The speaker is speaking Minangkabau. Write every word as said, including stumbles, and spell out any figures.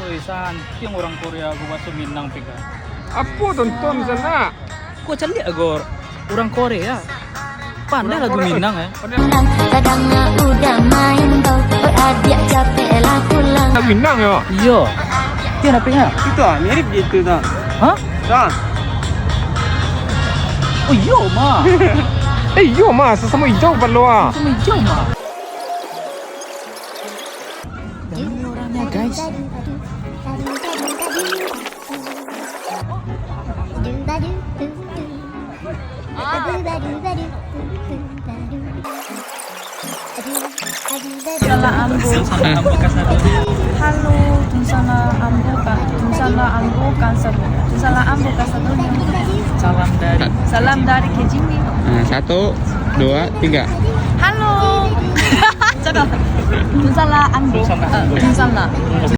Weh, santiang urang Korea ko baso Minang pika. Apo tonton sanak? Ko caliak ago urang Korea. Pandai lagu Minang, eh. Kadang udah main tau, beradiak capek lah pulang. Minang yo. Iyo. Iyo, nak pika? Itu ah, mirip gitu tau. Hah? Tau. Oh iyo mah. Eh iyo mah, sasamo ijau palo ah. Samo ijau mah. Banyak orangnya guys. Salah ambo. Halo, tun salah ambo kan. Tun salah ambo kan satu. Tun salah ambo kan satu. Salam dari Salam dari Kejimi. Nah, satu, dua, tiga. Halo. Cakap. Tun salah ambo. Tun salah. Tun salah.